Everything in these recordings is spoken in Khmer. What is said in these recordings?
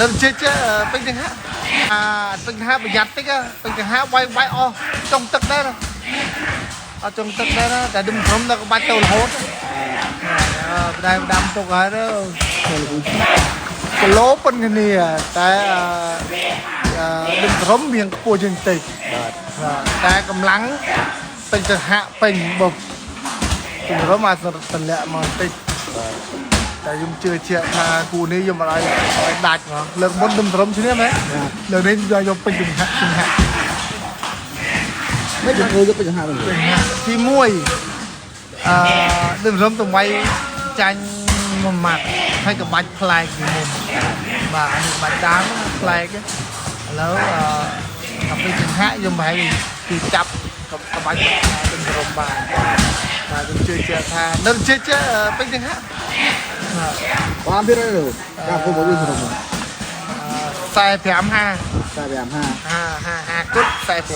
នៅជិះពេញទាំងហាអាពេញហាប្រយ័ត្នតិចពេញទាំងហាវាយវាយអស់ចុងទឹកដែរអត់ចុងទឹកដែរតែដឹមក្រុមដល់ក្បាច់ទៅរហូតបដែដាំទុកហើយទៅគីឡូប៉ុនគ្នាតែដឹមក្រុមមានខ្ពស់ជាងតិច បាទ បាទតែកម្លាំងពេញទាំងហាក់ពេញបើក្រុមអាចតម្លាក់មកបន្តិច បាទ តែខ្ញុំជឿជាក់ថាគូនេះខ្ញុំអត់ឲ្យឲ្យដាច់ហ្មងលើកមុនខ្ញុំត្រឹមឈ្នះមែនលើកនេះយកយកពេញចង្ហាក់ចង្ហាក់ មិនជួយយកពេញចង្ហាវិញ ចង្ហាក់ទី1អឺខ្ញុំត្រឹមតម្លៃចាញ់មួយម៉ាត់ហើយក៏បាច់ប្លែកពីមុនបាទអានេះបាច់ដើមប្លែកឥឡូវអឺដល់ពេលចង្ហាក់ខ្ញុំប្រហែលគឺចាប់ក៏បាច់ខ្ញុំត្រឹមបានបាទខ្ញុំជឿជាក់ថានៅជឿជាក់ពេញចង្ហាក់បាទ បានទៀតហើយការគូមកយើងក្រុម 45 5 45 5 5 5គុត45ខ្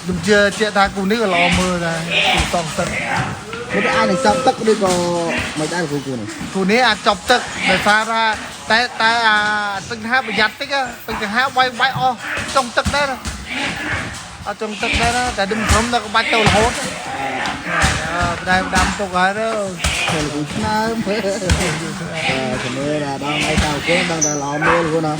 ញុំជឿជាក់ថាគូនេះក៏ល្អមើលដែរគូសងទឹក មិនអាចនឹងចាប់ទឹកឬក៏មិនដែរគូគូនេះ គូនេះអាចចប់ទឹកដោយសារថាតែតែអាទឹកហាប្រយ័ត្នតិចទឹកហាវាយវាយអស់ចុងទឹកដែរអត់ចុងទឹកដែរតែដឹមក្រុមដល់ក្បាច់ទៅរហូតបដែដាំទុកហើយទៅ ធ្វើគូឆ្នើមអឺជំនឿដល់ដល់ឯតៅគូដឹងតែល្អមើលគូណា